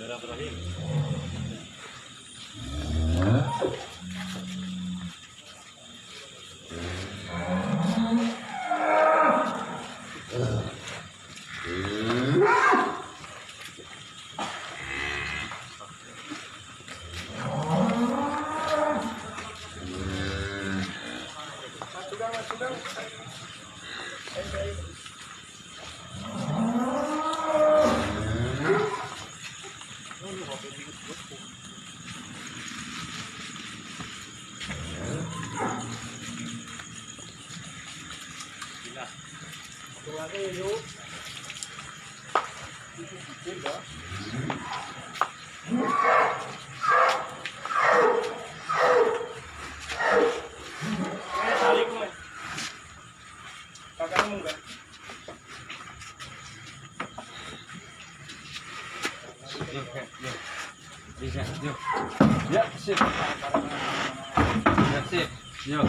Bismillahirrahmanirrahim. Maju, Kang, maju, Kang. Ayo, ayo. Tunggu yuk. Eh, tali ku, Mas. Kakakmu enggak? Bisa, yuk. Ya, sip. Ya, sip. Yuk.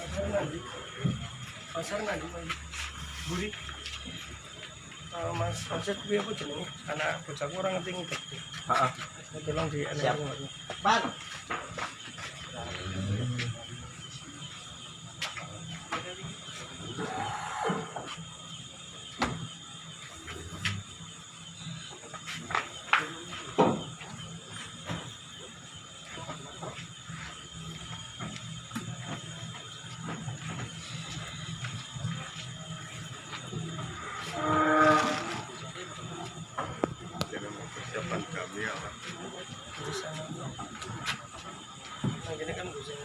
Pasar nanti. Pasar nanti, Mas. Buri. Eh, Mas Roset kuwi apa jenenge? Anak bocahku ora ngerti ngidek. Heeh. Tolong di Siap. Pan. Jadi mau persiapan kami ya, Pak. Di sana. Nah, gini kan bisa.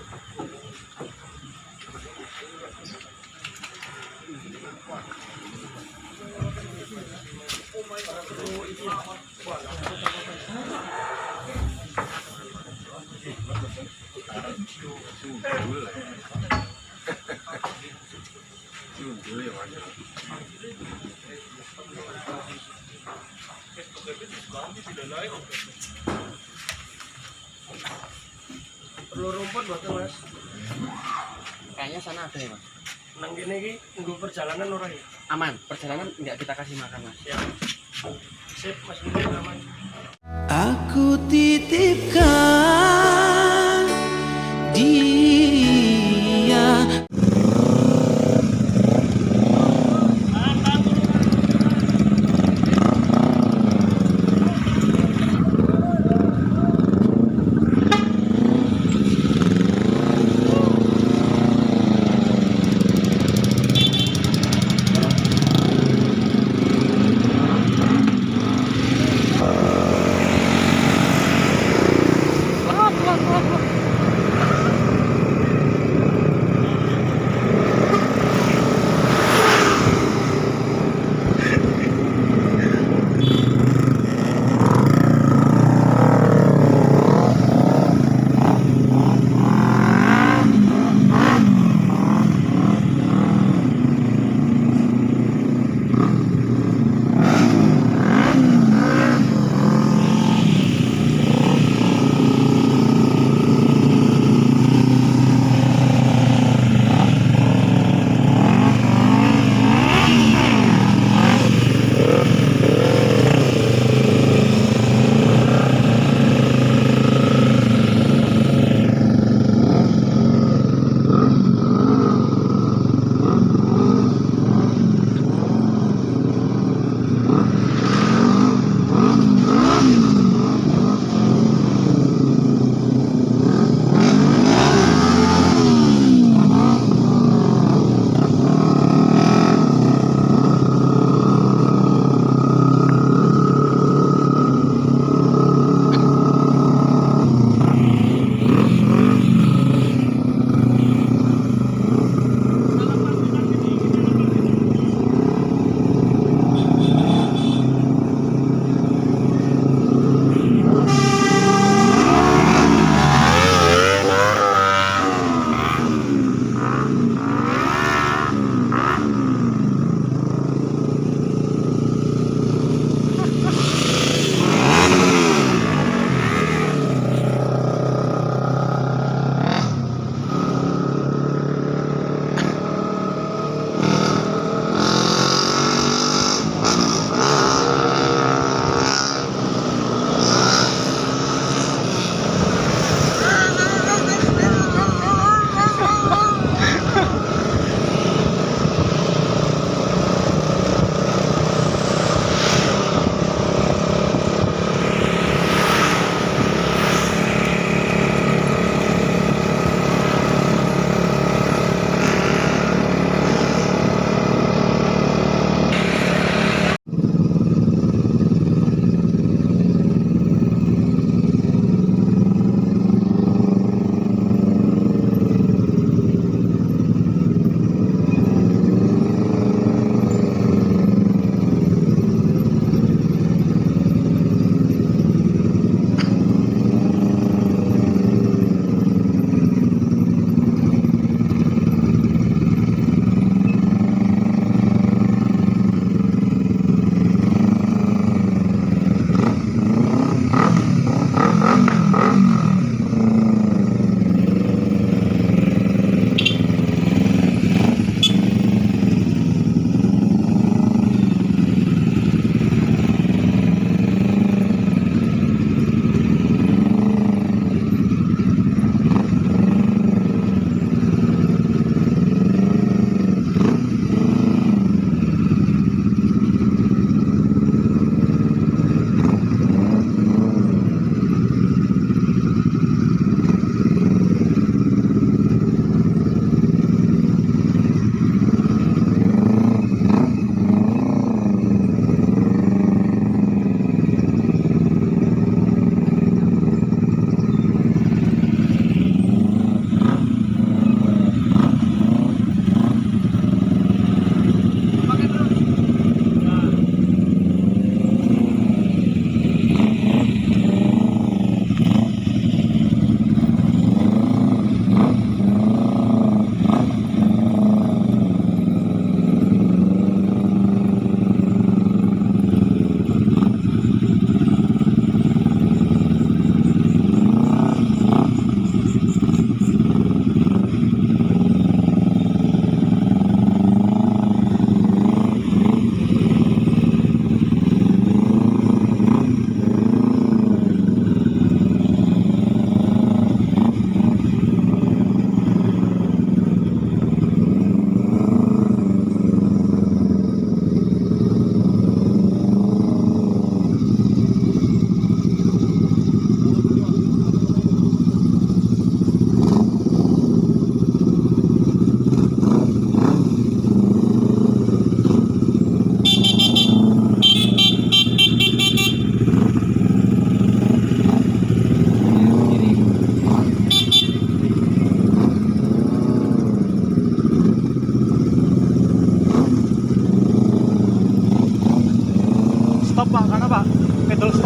Oh, iki. Wah, Sundul. Sundul ya, Mas. Perlu rumput buat Mas. Kayaknya sana ada ya, Mas. Nang kene iki nggo perjalanan ora ya? Aman, perjalanan nggak kita kasih makan, Mas. Siap. Sip, Mas Budi aman. Aku titipkan dia.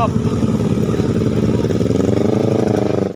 Stop.